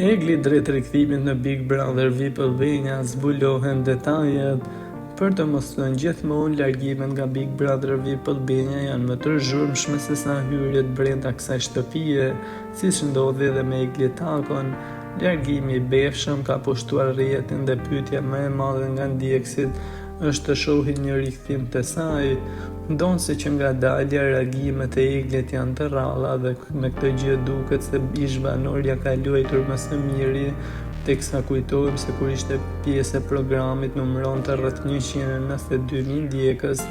Egli drejt rikthimit në Big Brother VIP Albania, zbulohen detajet. Për të mos thënë gjithmonë, largimet nga Big Brother VIP Albania janë më të zhurmshme sesa hyrjet brenda kësaj shtëpie, siç ndodhi edhe me Egli Takon. Largimi i befshëm ka pushtuar rrjetin dhe pyetja më e madhe nga ndjekësit është të shohin një rikthim të saj. Ndonëse që nga dalja, reagimet e Eglit janë të rralla dhe me këtë gjë duket se ish-banorja ka luajtur më së miri, teksa kujtojmë se kur ishte pjesë e programit numëronte rreth 192.000 ndjekës,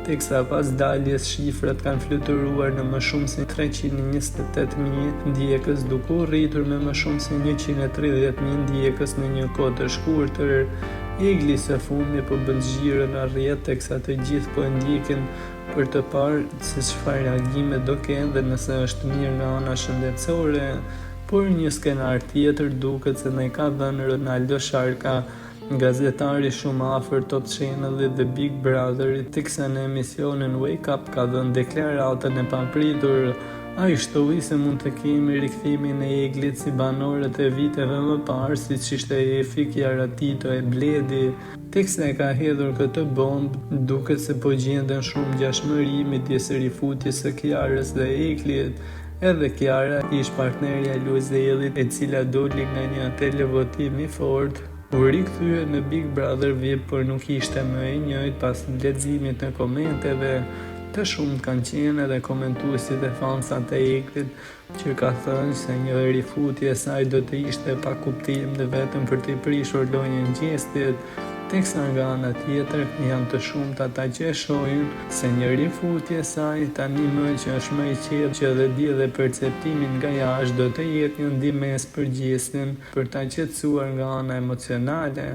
teksa pas daljes shifrat kanë fluturuar në më shumë se 328.000 ndjekës, duke u rritur me më shumë se 130.000 ndjekës në një kohë të shkurtër. Egli së fundmi po bën xhiro në rrjet teksa të gjithë po e ndjekin për të parë se çfarë reagime do kenë dhe nëse është mirë nga ana shëndetësore, por një skenar tjetër duket se na e ka dhënë Ronaldo Sharka, gazetari shumë afër Top Channel-it dhe Big Brother-it, teksa në emisionin Wake Up ka dhënë deklaratën e papritur. Ai shtoi se mund të kemi rikthimin e Eglit si banorët e viteve më parë, siç ishte Efi, Kiara Tito e Bledi. Teksa e ka hedhur këtë bombë, duket se po gjenden shumë ngjashmëri midis rifutjes së Kiarës dhe Eglit. Edhe Kiara, ish-partnerja e Luiz Ejllit, e cila doli nga një televotim i fortë, u rikthye në Big Brother VIP, por nuk ishte më e njëjtë pas leximit të komenteve. Të shumtë kanë qenë edhe komentuesit e fansat e Eglit që ka thënë se një rifutje e saj do të ishte e pakuptimtë dhe vetëm për t'i prishur lojën Gjestit, teksa nga ana tjetër janë të shumtë ata që e shohin se një rifutje e saj tani më që është më e qetë që dhe di edhe perceptimin nga jashtë do të jetë një ndihmesë për Gjestin për ta qetësuar nga ana emocionale.